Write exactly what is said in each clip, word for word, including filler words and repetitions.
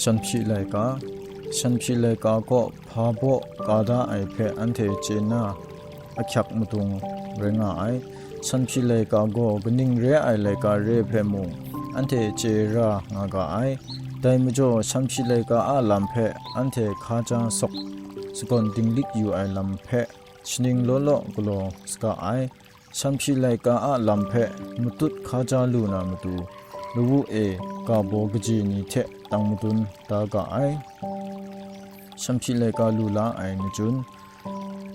Shanhpyi laika. Shanhpyi laika kaw hpa baw ka da ai hpe anhte chye na ahkyak madung rai nga ai. Shanhpyi laika gaw kaning re ai laika re hpe mung anhte chye ra nga ga ai. Dai majaw, Shanhpyi laika a lam hpe anhte hkaja sawk sagawn dinglik yu ai lam hpe shaning law law galaw saga ai. Shanhpyi laika a lam hpe matut hkaja lu na matu, lawu e ga baw kaji ni hte tang madun da ga ai. Shanhpyi laika lu la ai majun.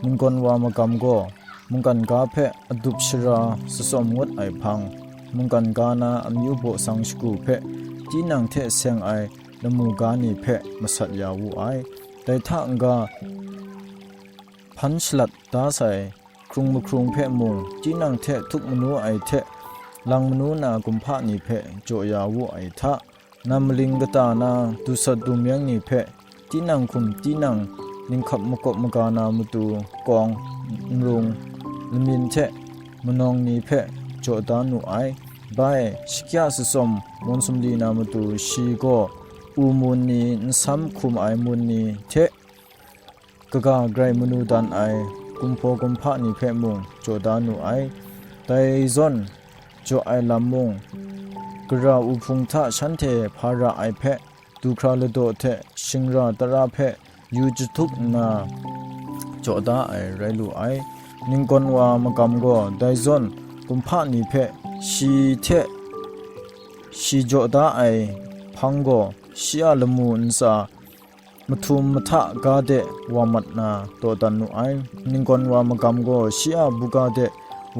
Ninggawn wa magam gaw mungkan ga hpe adup shara tsawm ngut ai hpang, mungkan ga na amyu baw sang shagu hpe tinang hte seng ai lamu ga ni hpe masat ya wu ai. Dai hta n-ga, hpan shalat da sai hkrung mahkrung hpe mung, tinang hte htup manu ai hte lang manu na kumhpa ni hpe jaw ya wu ai hta, nam maling kata na dusat dumyeng ni hpe, tinang hkum tinang ninghkap makawp maga na matu kawng, nrung, lamyin hte manawng ni hpe jaw da nu ai. Bai, shakya tsawm mawn sumli na matu shi gaw, u mun ni, nsam hkum ai mun ni hte, kaga grai manu dan ai kumhpaw kumhpa ni hpe mung jaw da nu ai. Dai zawn jaw ai lam mung, gara uhpung hta shanhte hpa ra ai hpe, du hkra ladaw hte shingra tara hpe yu jahtuk nna jaw da ai rai lu ai. Ninggawn wa magam gaw dai zawn kumhpa ni hpe shi hte shi jaw da ai hpang gaw, shi a lamu ntsa mahtum mahta ga de wa mat na dawdan nu ai. Ninggawn wa magam gaw shi a buga de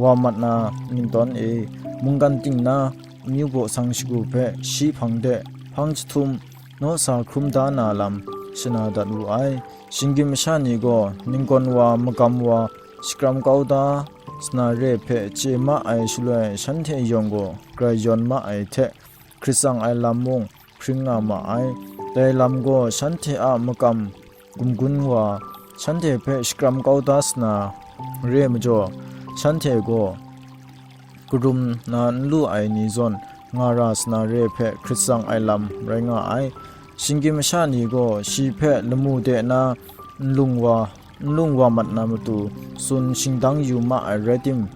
wa mat na ningtawn e, mungkan ting na amyu baw sang shagu hpe shi hpang de hpang jahtum naw sa hkrum da na lam shana dat wu ai. Shinggyim masha ni gaw ninggawn wa magam wa shakram kau da sana re hpe chye ma ai shaloi, shanhte yawng gaw grai yawn ma ai hte, hkrit tsang ai lam mung hpring nga ma ai. Dai lam gaw shanhte a makam gumgun wa, shanhte hpe shakram kau da sana re majaw, shanhte gaw karum na n lu ai ni zawn nga ra sana re hpe hkrit tsang ai lam rai nga ai. Shinggyim masha ni gaw shi hpe lamu de na nlung wa, nlung wa mat na matu tsun shingdang yu ma ai rai tim,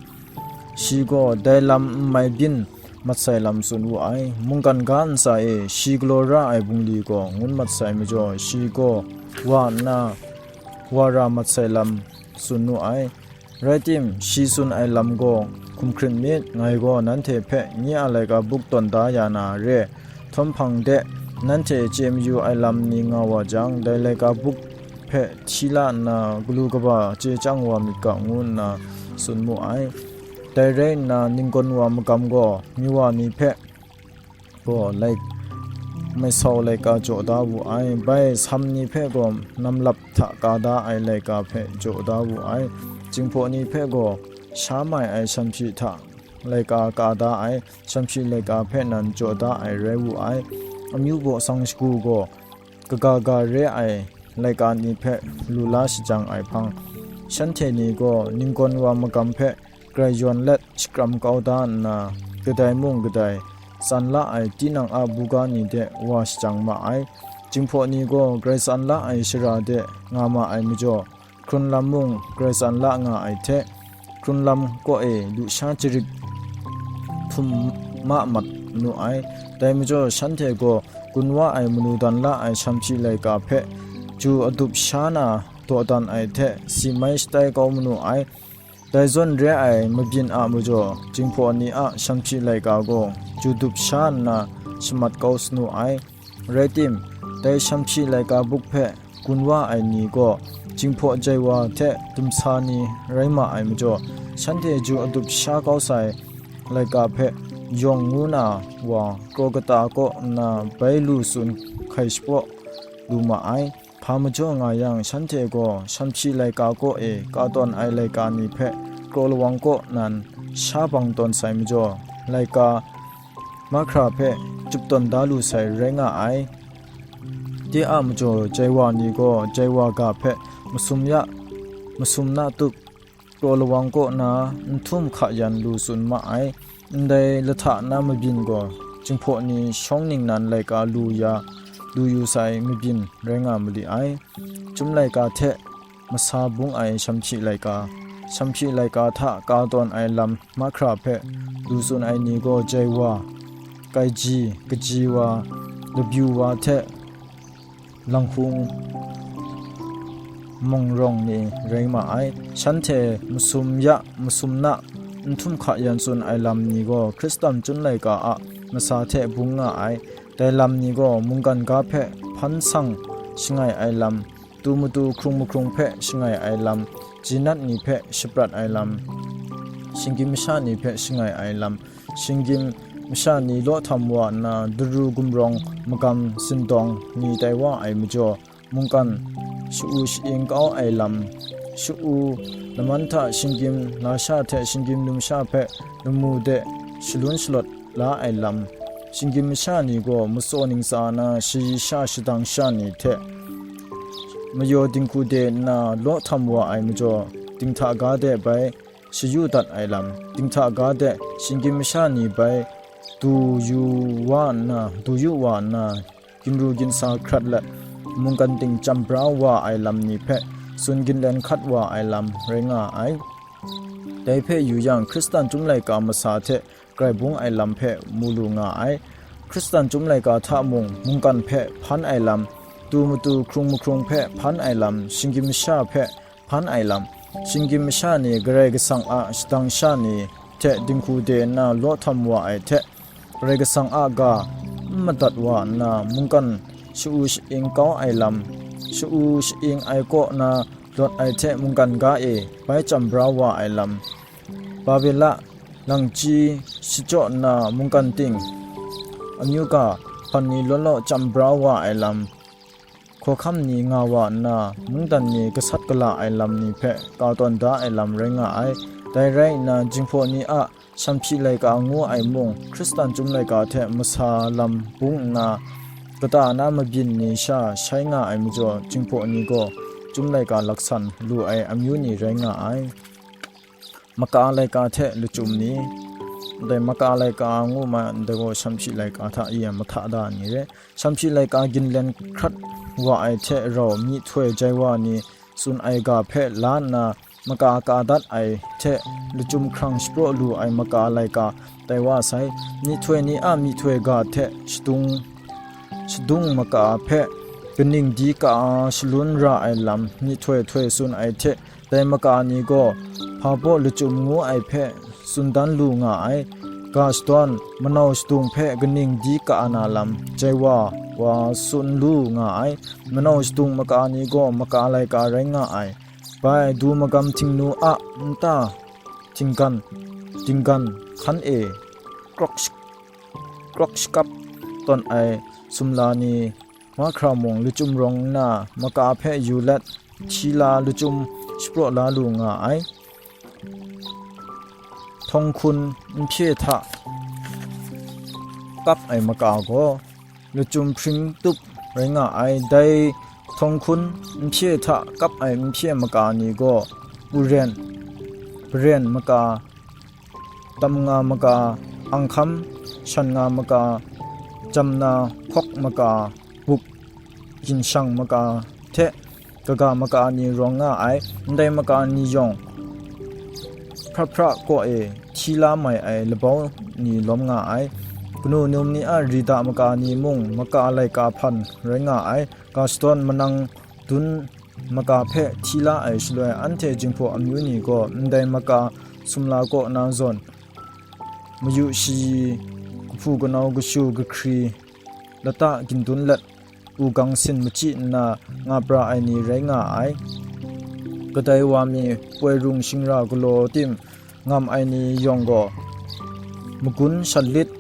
shi gaw dai lam n mai byin mat sai lam tsun wu ai. Mungkan ga ntsa e shi galaw ra ai bungli gaw ngun mat sai majaw, shi gaw wa nna wa ra mat sai lam tsun nu ai. Rai tim, shi tsun ai lam gaw hkum hkrit myit, ngai gaw nanhte hpe nye a laika buk tawn da ya na re, htawm hpang de, nanhte chye mayu ai lam ni nga wa jang, dai laika buk hpe hti la nna, galu kaba chye chyang wa myit ga, ngu nna tsun mu ai. Dai rai nna, ninggawn wa magam gaw, miwa ni hpe gaw, lai, maisau laika jaw da wu ai. Bai, sam ni hpe gaw, namlap hta ka da ai laika hpe jaw da wu ai. Jinghpaw ni hpe gaw, sha mai ai shanhpyi hta laika ka da ai, shanhpyi laika hpe nan jaw da ai rai wu ai. Amyu baw sang shagu gaw, kaga ga re ai laika ni hpe lu la shajang ai hpang, shanhte ni gaw ninggawn wa magam hpe grai yawn let shakram kau da nna, kadai mung kadai tsan la ai tinang a buga ni de wa shajang ma ai. Jinghpaw ni gaw grai tsan la ai shara de nga ma ai majaw, hkrun lam mung grai tsan la nga ai hte, hkrun lam kaw e lusha jarit htum ma mat nu ai. Dai majaw, shanhte gaw gun wa ai manu dan la ai shanhpyi laika hpe ju adup sha na dawdan ai hte, si mai shatai kau manu ai. Dai zawn re ai mabyin a majaw, Jinghpaw ni a shanhpyi laika gaw ju dup sha nna shamat kau sanu ai. Rai tim, dai shanhpyi laika buk hpe gun wa ai ni gaw, Jinghpaw jai wa hte dumsa ni rai ma ai majaw, shanhte ju adup sha kau sai laika hpe yawng ngu na wa, kraw kata kaw nna bai lu tsun hkai shapraw lu ma ai. Hpa majaw nga yang, shanhte gaw shanhpyi laika kaw e ka tawn ai laika ni hpe kraw lawang kaw nan sha bang tawn sai majaw, laika mahkra hpe chyup tawn da lu sai rai nga ai. De a majaw, jai wa ni gaw jai wa ga hpe masum ya, masum na tup, kraw lawang kaw na n htum hka yan lu tsun ma ai. Ndai lahta na mabyin gaw, Jinghpaw ni shawng ningnan laika lu ya, lu yu sai mabyin rai nga ma li ai. Chyum laika hte masa bung ai shamhpyi laika, shamhpyi laika hta ka tawn ai lam mahkra hpe lu tsun ai ni gaw jai wa, kaiji, kaji wa, labyu wa hte langhkung mawngrawng ni rai ma ai. Shanhte masum ya, masum na, n htum hka yan tsun ai lam ni gaw Hkristan chyum laika a masa hte bung nga ai. Dai lam ni gaw mungkan ga hpe hpan sang shangai ai lam, tu matu hkrung mahkrung hpe shangai ai lam, jinat ni hpe shaprat ai lam, shinggyim masha ni hpe shangai ai lam, shinggyim masha ni law htam wa nna, daru gumrawng magam sindawng ni tai wa ai majaw, mungkan sha-u sha-ing kau ai lam, sha-u laman hta shinggyim lasha hte shinggyim numsha hpe lamu de shalun shalawt la ai lam, shinggyim masha ni gaw matsaw ningsa na shayi sha shadang sha ni hte mayaw dinghku de nna law htam wa ai majaw, dinghta ga de bai shayu dat ai lam, dinghta ga de shinggyim masha ni bai du yu wa nna, du yu wa nna, ginru ginsa hkrat let, mungkan ting chyam bra wa ai lam ni hpe tsun ginlen hkat wa ai lam rai nga ai. Dai hpe yu yang, Hkristan chyum laika masa hte grai bung ai lam hpe mu lu nga ai. Hkristan chyum laika hta mung mungkan hpe hpan ai lam, tu matu hkrung mahkrung hpe hpan ai lam, shinggyim masha hpe hpan ai lam, shinggyim masha ni Karai Kasang a shadang sha ni hte dinghku de nna law htam wa ai hte, Karai Kasang a ga n madat wa nna, mungkan sha-u sha-ing kau ai lam, sha-u sha-ing ai kaw na lawt ai hte mungkan ga e bai chyam bra wa ai lam, Babela langchyi shachyaw nna mungkan ting, amyu ga hpan ni law law chyam bra wa ai lam, hkawhkam ni nga wa nna, mungdan ni gasat gala ai lam ni hpe ka tawn da ai lam rai nga ai. Dai rai nna, jinghpaw ni a shamhpyi laika ngu ai mung, Hkristan chyum laika hte masa lam bung nna, kata na mabyin ni sha shai nga ai majaw, jinghpaw ni gaw chyum laika laksan lu ai amyu ni rai nga ai. Maka laika hte lachyum ni, ndai maka laika ngu ma, ndai gaw shamhpyi laika hta i mahta da ni re. Shamhpyi laika ginlen hkrat wa ai hte rau myihtoi jai wa ni tsun ai ga hpe la nna, maka ka dat ai hte lachyum hkrang shapraw lu ai maka laika tai wa sai. Myihtoi ni a myihtoi ga hte shadung, shadung maka hpe kaning di ka a shalun ra ai lam myihtoi htoi tsun ai hte, dai maka ni gaw hpa baw lachyum ngu ai hpe tsun dan lu nga ai. Ga shadawn, manau shadung hpe kaning di ka na lam, jai wa, wa tsun lu nga ai. Manau shadung maka ni gaw maka laika rai nga ai. Bai du magam htingnu a nta htinggan, dinggan hkan e krawk sh-, krawk shakap tawn ai sumla ni mahkra mung lachyum rawng nna, maka hpe yu let, hti la lachyum shapraw la lu nga ai. Htawng hkun nhpye hta kap ai maka gaw, lachyum hpring tup rai nga ai. Dai htawng hkun nhpye hta kap ai nhpye maka ni gaw, paren, paren maka, tam nga maka, anghkam shan nga maka, jam na hkawk maka, buk ginshang maka hte kaga maka ni rawng nga ai. Ndai maka ni yawng hpra hpra kaw e hti la mai ai labau ni lawm nga ai. Kanu num ni a rida maka ni mung maka laika hpan rai nga ai. Ga shadawn manang dun maka hpe hti la ai shaloi, anhte Jinghpaw amyu ni gaw ndai maka sumla kaw na zawn, mayu shayi, kahpu kanau kashu kahkri, lata gindun let, u gang sin machyi nna nga pra ai ni rai nga ai. Kadai wa mi poi rung shingra galaw tim ngam ai ni yawng gaw, magun shat lit,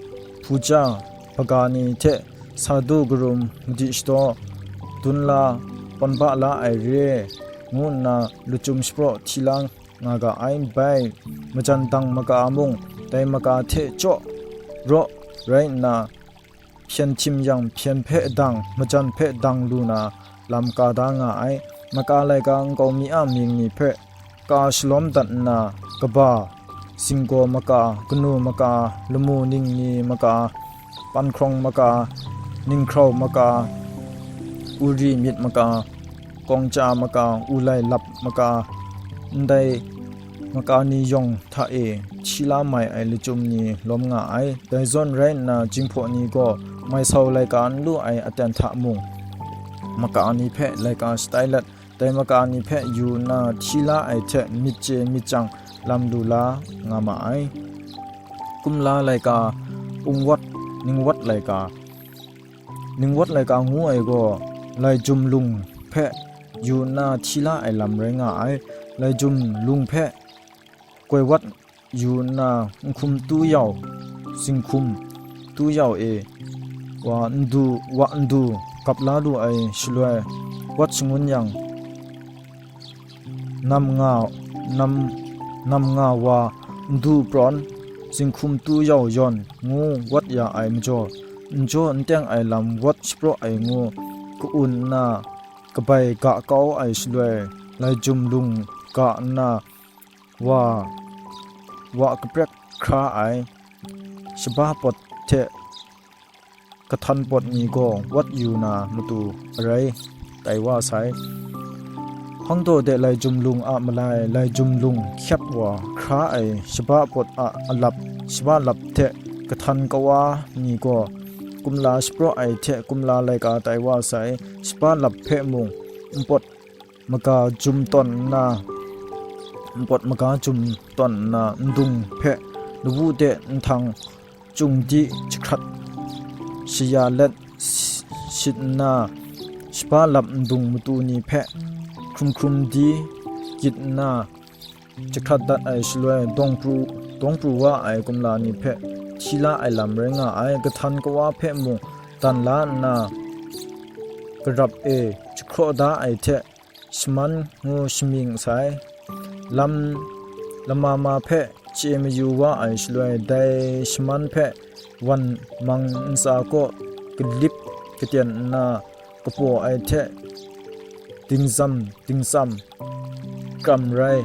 hpuja, hpaga ni hte sa du karum madi shadaw, dun la, pawn ba la ai re, ngu nna lachyum shapraw hti la nga ga ai. Bai, majan dang maka mung, dai maka hte chyaw raw rai nna, hpyen htim yang hpyen hpe dang, majan hpe dang lu na lam ka da nga ai. Maka laika nkau mi a mying ni hpe ka shalawm dat nna, kaba, singgaw maka, kanu maka, lamu ningni maka, panhkrawng maka, ninghkrau maka, uri myit maka, kawngcha maka, ulai lap maka, ndai maka ni yawng hta e hti la mai ai lachyum ni lawm nga ai. Dai zawn rai nna, Jinghpaw ni gaw maisau laika n lu ai aten hta mung, maka ni hpe laika shatai let, dai maka ni hpe yu nna hti la ai hte myit chye myit chyang lam lu la nga ma ai. Kumla laika, Ungwat, Ningwat laika. Ningwat laika ngu ai gaw, laijum lung hpe yu nna hti la ai lam rai nga ai. Laijum lung hpe koi wat yu nna, nhkum tu yau, zinghkum tu yau e wa ndu, wa ndu gap la lu ai shaloi, wat shangun yang, nam nga, nam, nam nga wa ndu prawn, zinghkum tu yau yawn ngu wat ya ai majaw, n jaw n teng ai lam wat shapraw ai ngu ka-un nna, kabai ga kau ai shaloi, laijum lung ga nna, wa, wa kaprek hkra ai, shaba pawt hte kahtan pawt ni gaw wat yu na matu arai tai wa sai. Hpang daw de laijum lung a malai, laijum lung hkyep wa hkra ai shaba pawt a alap, shaba lap hte kahtan kawa ni gaw kumla shapraw ai hte kumla laika tai wa sai. Shaba lap hpe mung npawt maga jum tawn nna, npawt maga jum tawn nna, ndung hpe lawu de nhtang cung di jahkrat shaya let si-, sit nna, shaba lap ndung matu ni hpe hkrum hkrum di gyit nna, jahkrat dat ai shaloi, dawng pru, dawng pru wa ai kumla ni hpe hti la ai lam rai nga ai. Kahtan kawa hpe mung dan la nna, karap e jahkraw da ai hte, shaman ngu shamying sai. Lam lama ma hpe chye mayu wa ai shaloi, dai shaman hpe wan mang ntsa kaw kalip katen nna, kapaw ai hte dingzam dingtsam kram rai,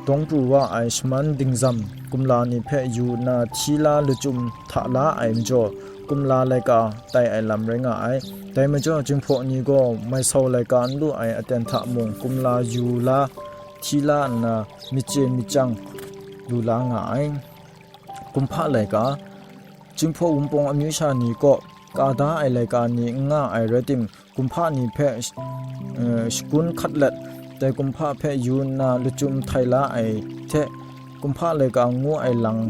dawng pru wa ai shaman dingzam kumla ni hpe yu nna hti la lachyum hta la ai majaw, kumla laika tai ai lam rai nga ai. Dai majaw, Jinghpaw ni gaw maisau laika n lu ai aten hta mung, kumla yu la, hti la nna, myit chye myit chyang lu la nga ai. Kumhpa laika, Jinghpaw Wunpawng amyu sha ni kaw ka da ai laika ni n nga ai rai tim, kumhpa ni hpe, eh, shagun hkat let, dai kumhpa hpe yu nna lachyum htai la ai hte, kumhpa laika ngu ai lang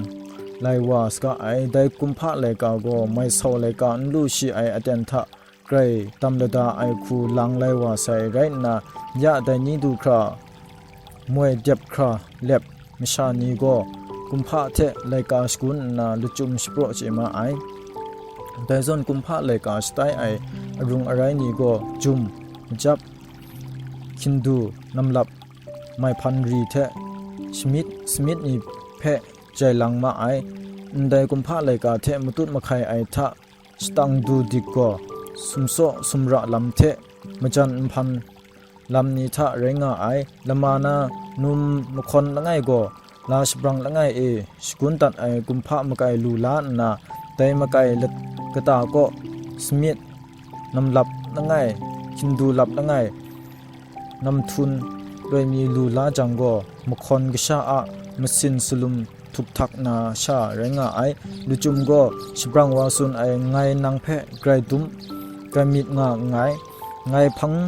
lai wa saga ai. Dai kumhpa laika gaw maisau laika n lu shi ai aten hta, grai dam lada ai hku lang lai wa sai rai nna, ya dai ni du hkra moi dep hkra lep masha ni gaw, kumhpa hte laika shagun nna lachyum shapraw chye ma ai. Dai zawn kumhpa laika shatai ai arung arai ni gaw, jum, majap, hkindu, namlap, maihpan ri hte shamyit, shamyit ni hpe jai lang ma ai. Ndai kumhpa laika hte matut mahkai ai hta, shatang du dik gaw, sumsaw sumra lam hte majan nhpan lam ni hta rai nga ai. Lama na num mahkawn langai gaw, la shabrang langai e shagun dat ai kumhpa makai lu la nna, dai makai lat kata kaw, shamyit, namlap langai, hkindu lap langai, namhtun loi mi lu la jang gaw, mahkawn kasha a masin salum htup htak na sha rai nga ai. Lachyum gaw, shabrang wa tsun ai, ngai nang hpe grai dum, grai myit nga nngai, ngai hpang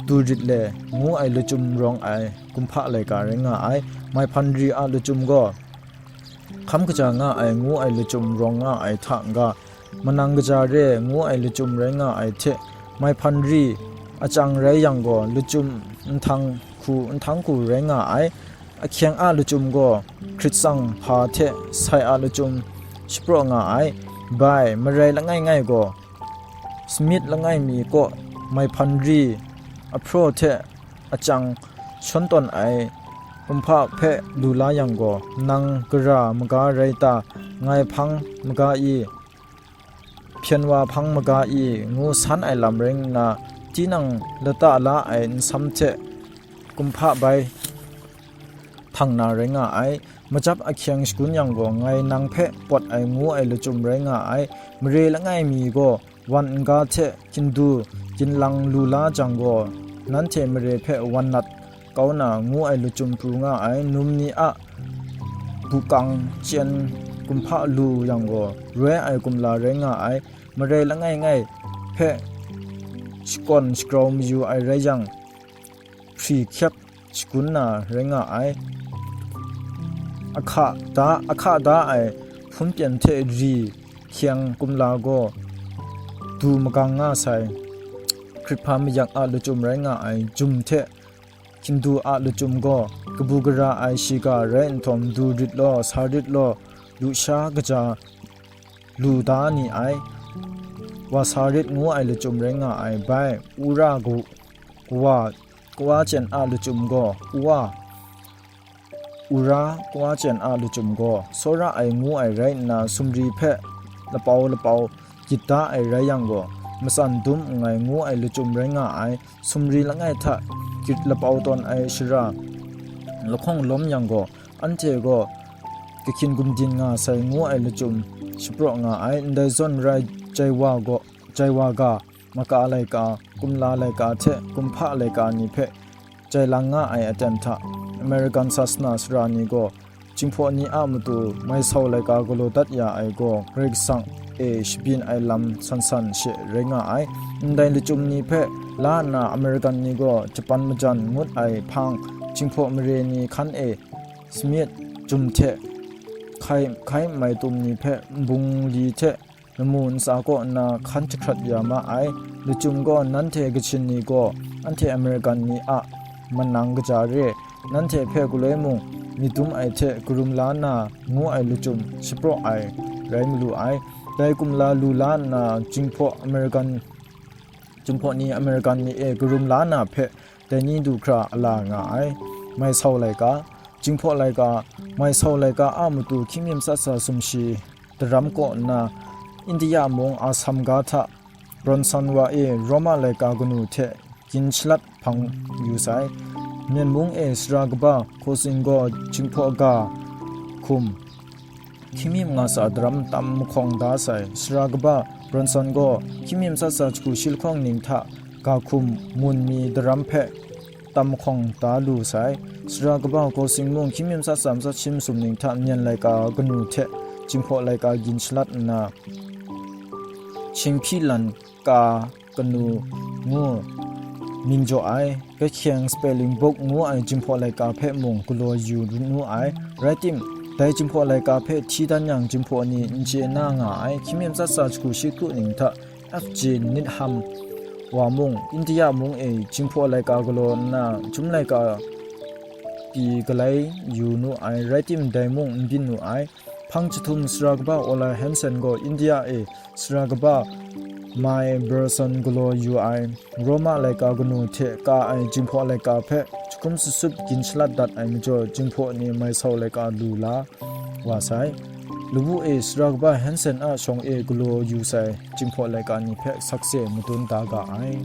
du rit le, ngu ai lachyum rawng ai kumhpa laika rai nga ai. Maihpan ri a lachyum gaw, hkam kaja nga ai, ngu ai lachyum rawng nga ai hta n-ga, manang kaja re, ngu ai lachyum rai nga ai hte, maihpan ri achang rai yang gaw, lachyum nhtang hku, nhtang hku rai nga ai. Ahkyeng a lachyum gaw, hkrit tsang hpa hte sai a lachyum shapraw nga ai. Bai, marai langai ngai gaw, shamyit langai mi kaw maihpan ri ahpraw hte achang shawn tawn ai kumhpa hpe lu la yang gaw, nang gara maga rai ta, ngai hpang maga i, hpyen wa hpang maga i, ngu san ai lam rai nna, tinang lata la ai nsam hte kumhpa bai htang na rai nga ai. Majap ahkyeng shagun yang gaw, ngai nang hpe pawt ai ngu ai lachyum rai nga ai. Mare langai mi gaw, wan n-ga hte hkindu ginlang lu la jang gaw, nanhte mare hpe wan nat kau na ngu ai lachyum pru nga ai, num ni a bukang chyen kumhpa lu yang gaw, roi ai kumla rai nga ai, marai langai ngai hpe shakawn shagrau mayu ai rai yang, hpri hkyep shagun na rai nga ai. Ahka da, ahka da ai hpun pyen hte ri hkyeng kumla gaw du magang nga sai. Hkrit hpa mayak a lachyum rai nga ai jum hte hkindu a lachyum gaw, kabu gara ai shiga rai nhtawm, du rit law, sa rit law, lusha kaja lu da ni ai, wa sa rit ngu ai lachyum rai nga ai. Bai, ura gu-, kawa, kawa chyen a lachyum gaw, uwa, ura, kawa chyen a lachyum gaw, tsawra ai ngu ai rai nna, sumri hpe lapau lapau gyit da ai rai yang gaw, matsan dum nngai ngu ai lachyum rai nga ai. Sumri langai hta gyit lapau tawn ai shara lahkawng lawm yang gaw, anhte gaw kahkyin gumdin nga sai ngu ai lachyum shapraw nga ai. Ndai zawn rai jai wa gaw, jai wa ga, maka laika, kumla laika hte kumhpa laika ni hpe jai lang nga ai aten hta, American sasana sara ni gaw, Jinghpaw ni a matu maisau laika galaw dat ya ai gaw, Karai Kasang e shabyin ai lam san san she rai nga ai. Ndai lachyum ni hpe la nna, American ni gaw Japan majan ngut ai hpang, Jinghpaw mare ni hkan e Smith jum hte hkai, hkai nmai tum ni hpe nbung li hte lamu ntsa kaw nna hkan jahkrat ya ma ai. Lachyum gaw, nanhte Kachin ni gaw anhte American ni a manang kaja re, nanhte hpe galoi mung myit dum ai hte karum la na ngu ai lachyum shapraw ai rai malu ai. Dai kumla lu la nna, Jinghpaw American, Jinghpaw ni American ni e karum la na hpe, dai ni du hkra a la nga ai. Maisau laika, Jinghpaw laika, maisau laika a matu hkying myim tsatsa sumshi daram kaw nna, India mung Assam ga hta Bronson wa e Roma laika kanu hte gin shalat hpang yu sai. Myen mung e sara kaba Kosing gaw Jinghpaw ga hkum hkying myim nga sa daram tam mahkawng da sai. Sara kaba Bronson gaw hkying myim tsatsa jahku shi lahkawng ning hta ga hkum mun mi daram hpe tam mahkawng da lu sai. Sara kaba Kosing mung hkying myim tsatsa matsat shi masum ning hta myen laika kanu hte Jinghpaw laika gin shalat nna, Shingpyi lan ka kanu ngu mying jaw ai. Bethkeng spelling book ngu ai Jinghpaw laika hpe mung galaw yu nu ai. Rai tim, dai Jinghpaw laika hpe hti dan yang, Jinghpaw ni n chye na nga ai. Hkying myim tsatsa jahku shi kru ning hta F J Needham wa mung, India mung e Jinghpaw laika galaw nna, chyum laika pyi galai yu nu ai. Rai tim, dai mung n byin nu ai. Hpang jahtum sara kaba Ola Hansen gaw India e sara kaba May Bronson galaw yu ai, Roma laika kanu hte ka ai Jinghpaw laika hpe jahkum sutsup gin shalat dat ai majaw, Jinghpaw ni maisau laika lu la wa sai. Lawu e sara kaba Hansen a shawng e galaw yu sai Jinghpaw laika ni hpe sakse madun da ga ai.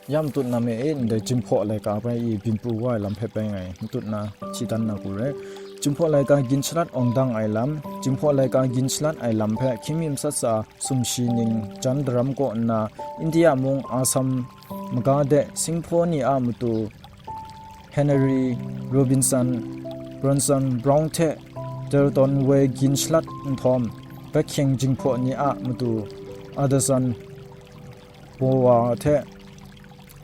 Ya matut na me e, ndai Jinghpaw laika bai i byin pru wa ai lam hpe bai ngai matut na hti dan na ku re. Jinghpaw laika gin shalat awng dang ai lam, Jinghpaw laika gin shalat ai lam hpe hkying myim tsatsa sumshi ning jan daram kaw nna, India mung Assam maga de Singpho ni a matu Henry Robinson, Bronson Brown hte Dalton Way gin shalat nhtawm, Bethkeng Jinghpaw ni a matu Anderson Bowa hte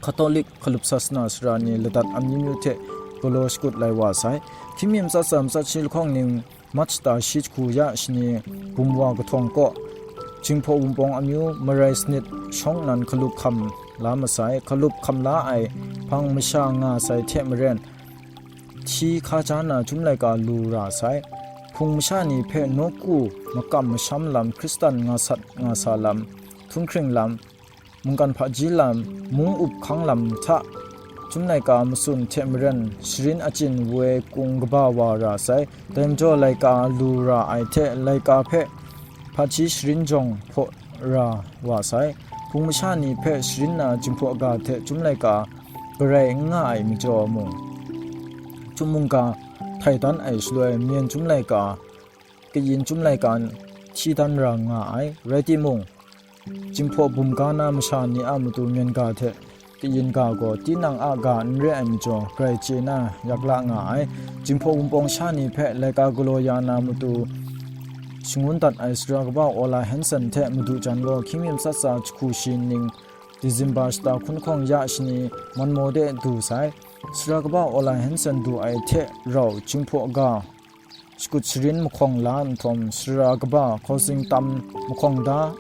Catholic hkalup sasana sara ni ladat amyu myu hte galaw shakut lai wa sai. Hkying myim tsatsa matsat shi lahkawng ning March ta shi jahku ya shani bum wa kahtawng kaw, Jinghpaw Wunpawng amyu marai sanit shawng nnan hkalup hkam la masai. Hkalup hkam la ai hpang masha nga sai hte maren, hti hkaja na chyum laika lu ra sai. Hpung masha ni hpe nawku makam masham lam, Hkristan nga sat nga sa lam, htunghkring lam, mungkan hpaji lam, mung up hkang lam hta chyum laika matsun hte maren, sharin achyin woi kung kaba wa ra sai. Dai majaw laika lu ra ai hte laika hpe hpaji sharin jawng hpaw ra wa sai. Hpung masha ni hpe sharin na Jinghpaw ga hte chyum laika garai n nga ai majaw mung, chyum mungga htai dan ai shaloi, myen chyum laika, kayin chyum laika hti dan ra nga ai. Rai timung, Jinghpaw bumga na masha ni a matu myen ga hte kayin ga gaw tinang a ga n re ai majaw, grai chye na yak la nga ai. Jinghpaw Wunpawng sha ni hpe laika galaw ya na matu shangun dat ai Sara kaba Ola Hanson hte madu jan gaw hkying mi matsat tsa jahku shi ning, December shata hkun hkawng ya shani Manmaw de du sai. Sara kaba Ola Hanson du ai hte rau Jinghpaw ga shakut sharin mahkawng la nhtawm, Sara kaba Hkawsing tam mahkawng da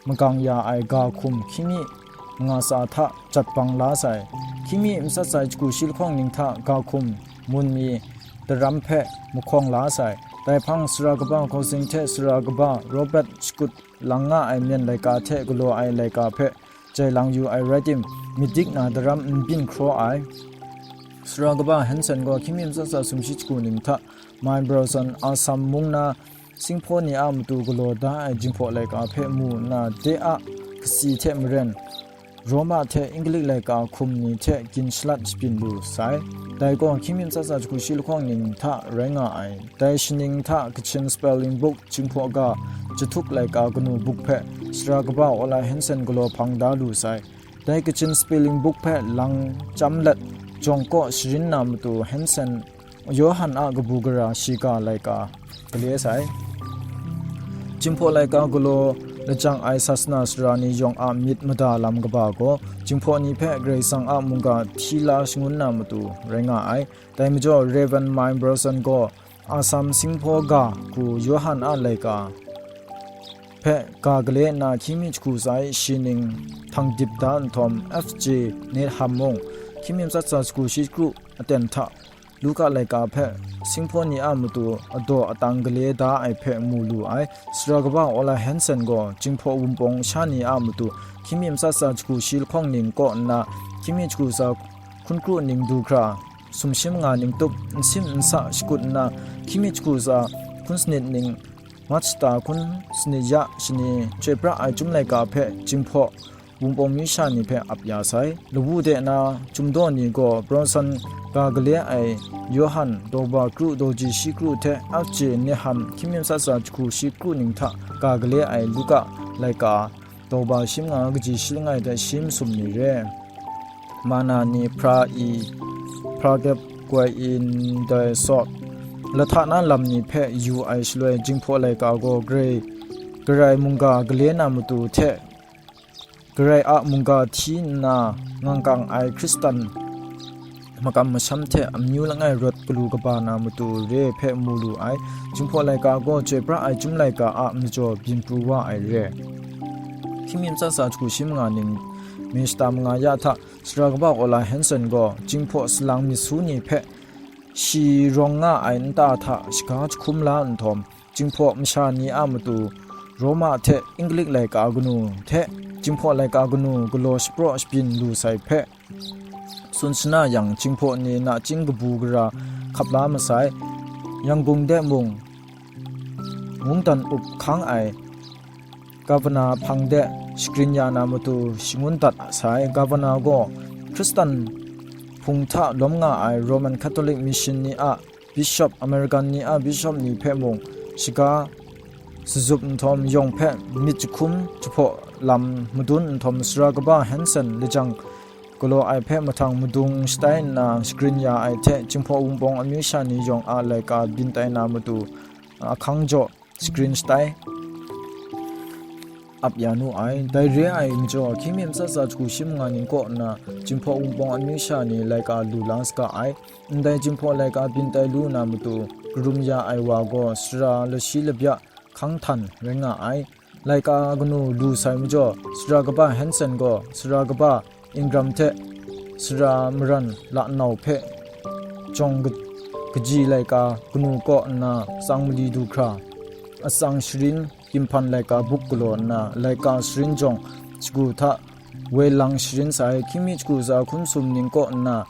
magang ya ai ga hkum hkying mi manga tsa hta jat bang la sai. Hkying mi matsat tsa jahku shi lahkawng ning hta ga hkum mun mi daram hpe mahkawng la sai. Dai hpang Sara kaba Hkawsing hte Sara kaba Robert shakut lang nga ai myen laika hte galaw ai laika hpe jai lang yu ai rai tim, myit dik na daram n byin hkraw ai. Sara kaba Hanson gaw hkying mi matsat tsa sumshi jahku ning hta Mount Bronson Assam mung na Singhpaw ni a matu galaw da ai Jinghpaw laika hpe mu nna, de a kasi hte maren, Roma hte Inglik laika hkum ni hte gin shalat shabyin lu sai. Dai gaw hkying mi matsat tsa jahku shi lahkawng ning hta rai nga ai. Dai shaning hta Kachin Spelling Book Jinghpaw ga jahtuk laika kanu buk hpe Sara kaba Ola Hanson galaw hpang da lu sai. Dai Kachin Spelling Book hpe lang chyam let, jawng kaw sharin na matu Hanson Yohan a kabu gara shiga laika gale sai. Jinghpaw laika galaw lajang ai sasana sara ni yawng a myit mada lam kaba gaw, Jinghpaw ni hpe Karai Kasang a mungga hti la shangun na matu rai nga ai. Dai majaw, Rev. Mount Bronson gaw Assam Singhpaw ga hku Yohan a laika hpe ga gale nna hkying mi jahku tsa e shi ning htang dip da nhtawm, F J Needham mung hkying mi matsat tsa jahku shi kru aten hta Luka laika hpe Singhpaw ni a matu adaw atang gale da ai hpe mu lu ai. Sara kaba Ola Hanson gaw Jinghpaw Wunpawng sha ni a matu hkying mi matsat tsa jahku shi lahkawng ning kaw nna, hkying mi jahku tsa hkun kru ning du hkra, sumshi manga ning tup, nsin nsa shakut nna, hkying mi jahku tsa hkun sanit ning, March shata hkun sanit ya shani, chyoi pra ai Chyum laika hpe Jinghpaw Wunpawng myu sha ni hpe ap ya sai. Lawu de na Chyum daw ni gaw Bronson ga gale ai Yohan, daw ba kru, daw ji shi kru hte F J Needham, hkying mi matsat tsa jahku shi kru ning hta ga gale ai Luka laika, daw ba shi manga kaji shi langai hte shi masum ni re, mana ni hpra i, hpra gep, goi i, ndai sawt, lahta na lam ni hpe yu ai shaloi, Jinghpaw laika gaw Karai, Karai mungga gale na matu hte Karai a mungga hti nna ngang kang ai Hkristan makam masham hte amyu langai rawt galu kaba na matu re hpe mu lu ai. Jinghpaw laika gaw chyoi pra ai Chyum laika a majaw byin pru wa ai re. Hkying mi matsat tsa jahku shi manga ning, May shata manga ya hta, Sara kaba Ola Hanson gaw Jinghpaw salang myit su ni hpe shi rawng nga ai nta hta shaga jahkum la nhtawm, Jinghpaw masha ni a matu Roma hte Inglik laika kanu hte Jinghpaw laika kanu galaw shapraw shabyin lu sai hpe, tsun shana yang, Jinghpaw ni nachying kabu gara hkap la masai. Yanggung de mung mungdan up hkang ai Governor hpang de shagrin ya na matu shangun dat sai. Governor gaw Hkristan hpung hta lawm nga ai Roman Catholic Mission ni a Bishop, American ni a Bishop ni hpe mung shaga sazup nhtawm, yawng hpe myit jahkum jahpaw lam madun nhtawm, Sara kaba Hanson lajang galaw ai hpe mahtang madung shatai nna shagrin ya ai hte, Jinghpaw Wunpawng amyu sha ni yawng a laika byin tai na matu ahkang jaw shagrin shatai ap ya nu ai. Dai re ai majaw, hkying mi matsat tsa jahku shi manga ning kaw nna, Jinghpaw Wunpawng amyu sha ni laika lu la saga ai. Ndai Jinghpaw laika byin tai lu na matu, karum ya ai wa gaw sara lashi labya hkang htan rai nga ai. Laika kanu lu sai majaw, sara kaba Hanson gaw sara kaba Ingram hte sara maran lanau hpe jawng ka-, kaji laika kanu kaw nna tsang mali du hkra, atsang sharin ginhpan laika buk galaw nna, laika sharin jawng shagu hta woi lang sharin sai. Hkying mi jahku tsa hkun sum ning kaw nna,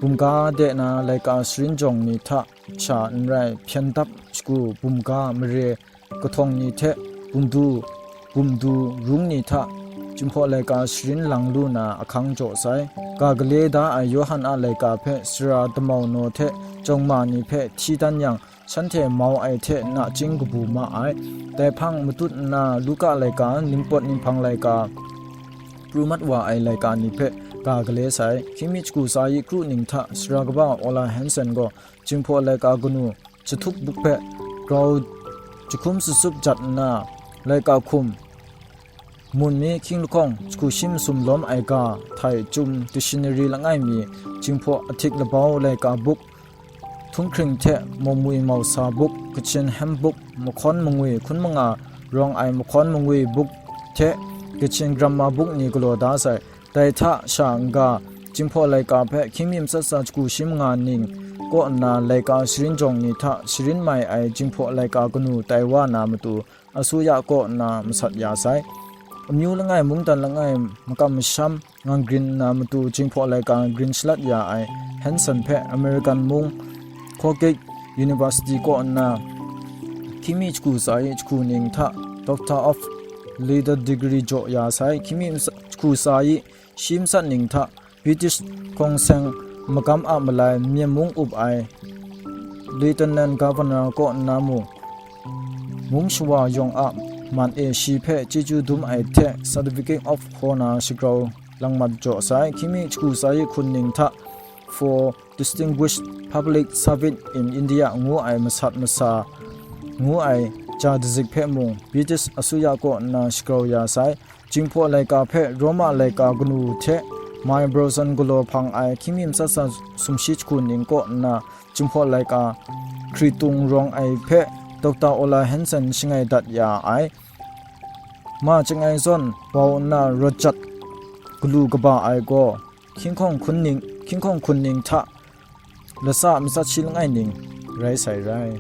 bumga de na laika sharin jawng ni hta sha n rai, hpyen dap shagu, bumga, mare, kahtawng ni hte bumdu, bumdu rung ni hta Jinghpaw laika sharin lang lu na ahkang jaw sai. Ga gale da ai Yawhan a laika hpe sara damau naw hte chyawm ma ni hpe hti dan yang, shanhte mau ai hte nachying kabu ma ai. Dai hpang matut nna Luka laika, Nimpawt Ninghpang laika, pru mat wa ai laika ni hpe ga gale sai. Hkying mi shagu tsa yi kru ning hta sara kaba Ola Hansen gaw Jinghpaw laika kanu jahtup buk hpe grau jahkum sutsup jat nna, laika hkum mun mi hkying lahkawng shagu shi masum lawm ai ga, htai, chyum, dictionary langai mi, Jinghpaw ahtik labau laika buk, htunghkring hte mawmwi mausa buk, Kachin hem buk, mahkawn mangwi hkun manga rawng ai mahkawn mangwi buk hte Kachin grama buk ni galaw da sai. Dai hta sha n-ga, Jinghpaw laika hpe hkying mi matsat tsa shagu shi manga ning kaw nna laika sharin jawng ni hta sharin mai ai Jinghpaw laika kanu tai wa na matu, asuya kaw nna masat ya sai. Amyu langai, mungdan langai, makam masham ngang grin nna matu Jinghpaw laika grin shalat ya ai Hansen hpe American mung Colgate University kaw nna hkying mi shagu tsa yi shagu ning hta Doctor of Letter degree jaw ya sai. Hkying mi masa-, shagu tsa yi shi masat ning hta British hkawng seng magam a malai Myen mung up ai Lieutenant Governor kaw nna mung, mung shawa yawng a man e shi hpe chyeju dum ai hte Certificate of Honor shagrau lang mat jaw sai. Hkying mi shagu tsa yi hkun ning hta For Distinguished Public Service in India ngu ai masat masa ngu ai ja dazik hpe mung British asuya kaw nna shagrau ya sai. Jinghpaw laika hpe Roma laika kanu hte mai Brazon galaw hpang ai hkying mi matsat tsa sumshi shagu ning kaw nna Jinghpaw laika hkritung rawng ai hpe Doctor Ola Hansen shangai dat ya ai. Ma chyangai zawn bau nna rawt jat galu kaba ai gaw hkying hkawng hkun ning, hkying hkawng hkun ning hta latsa matsat shi langai ning rai sai rai.